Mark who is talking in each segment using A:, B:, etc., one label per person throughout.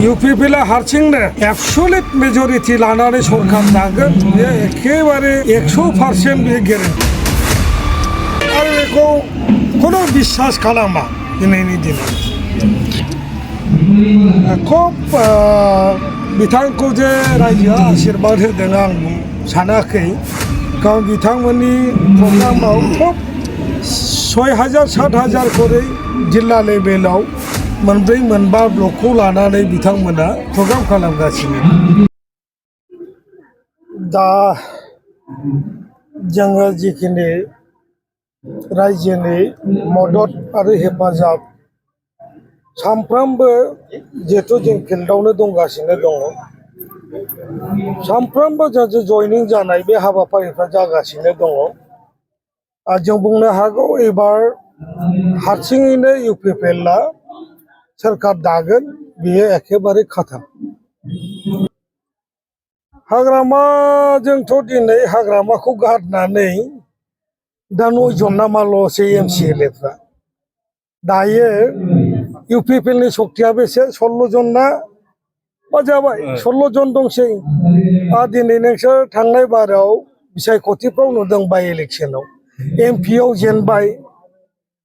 A: UPPL हारसिंनो एबसुलेट majority लानानै सरकार दागोन बे एखेबारे 100% बे गेरेन्टि आरो बेखौ कोनो बिश्वास खालामा दिनैनि दिनाव खुब बिथांखौ जे रायजोआ आशीर्बाद होदों आं सानाखै कारण बिथांमोननि प्रग्रामाव खुब 6000 7000 करै जिल्ला लेभेलाव मोनब्रै मोनबा ब्लकखौ लानानै बिथांमोना प्रग्राम खालामगासिनो दा जोङो जिखिनि रायजोनि मदद आरो हेफाजाब सानफ्रामबो जिहेतु जों फिल्डआवनो दंगासिनो दङ सानफ्रामबो जों जयनिं जानाय बे हाबाफारिफ्रा जागासिनो दङ जों बुंनो हागौ एबार हारसिङैनो इउपिपिएलआ सरकार दागोन बेयो एखेबारे खाथाम हाग्रामाजोंथ' दिनै हाग्रामाखौ गारनानै दा 9 जन नामाल'सै एमसिएलएफ्रा दायो इउपिपिएलनि सक्तिया बेसे 16 जन ना मा जाबाय 16 जन दंसै दिनै नोंसोर थांनाय बाराव बिसायख'थिफ्राव नुदों बाय इलेक्सनाव एमपिआव जेनबाय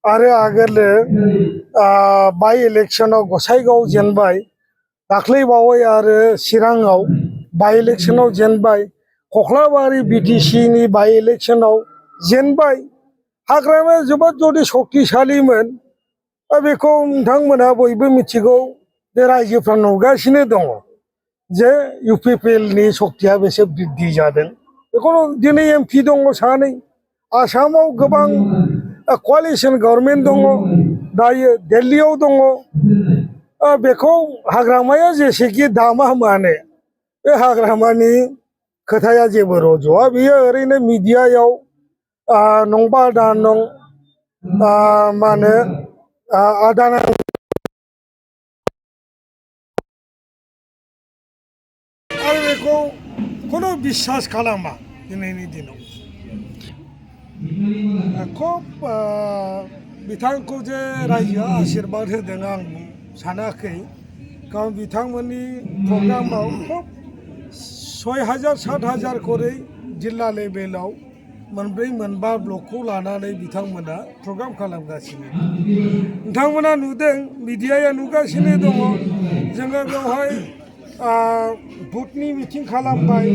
A: आरो आगोलो बाय इलेक्शनाव गसाइगाव जेनबाय दाख्लैबावै आरो चिराङाव बाय इलेक्शनाव जेनबाय कख्लाबारि बिटिसिनि बाय इलेक्शनाव जेनबाय हाग्रामाया जोबोद जुदि सक्तिशालीमोन बेखौ नोंथांमोना बयबो मिथिगौ जे रायजोफ्रा नुगासिनो दङ जे इउपिपिएलनि सक्तिया बेसे बृद्धि जादों बेखौनो दिनै एमपि दङ सानै आसामाव गोबां क'लिशन गभर्नमेन्ट दङ दायो दिल्लीयाव दङ बेखौ हाग्रामाया जेसेखि दामा माने बे हाग्रामानि खोथाया जेबो रज'आ बियो ओरैनो मिडियायाव नंबा दा नं मा होनो आदाना आरो बेखौ कोनो बिश्वास खालामा दिनैनि दिनाव खुब बिथांखौ जे रायजोआ आशीर्बाद होदों आं सानाखै कारण बिथांमोननि प्रग्रामाव खुब 6000 7000 करै जिल्ला लेभेलाव मोनब्रै मोनबा ब्लकखौ लानानै बिथांमोना प्रग्राम खालामगासिनो नोंथांमोना नुदों मिडियाया नुगासिनो दङ जोङो बेवहाय बुथनि मिटिं खालामबाय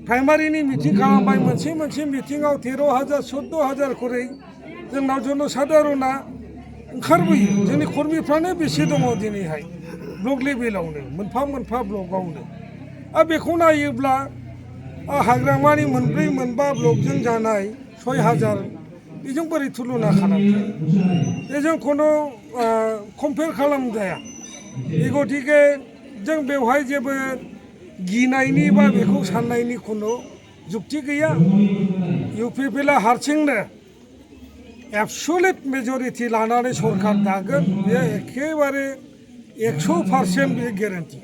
A: प्राइमारिनि मिटिं खालामबाय मोनसे मिटिङाव 13,000 14,000 करै जोंनाव जनसाधारना ओंखारबोयो जोंनि कर्मिफ्रानो बेसे दङ दिनैहाय ब्लक लेभेलावनो मोनफा मोनफा ब्लकआवनो बेखौ नायोब्ला हाग्रामानि मोनब्रै मोनबा ब्लकजों जानाय 6000 बेजों बोरै तुलना खालामजायो बेजों खुनु कम्पेयार खालामजाया बे गतिके जों बेवहाय जेबो गिनायनि बा बेखौ साननायनि खुनु जुक्ति गैया इउपिपिएलआ हारसिंनो एबसुलेट मेजरिटी लानानै सरकार दागोन बेयो एखेबारे 100% बे गेरेन्टि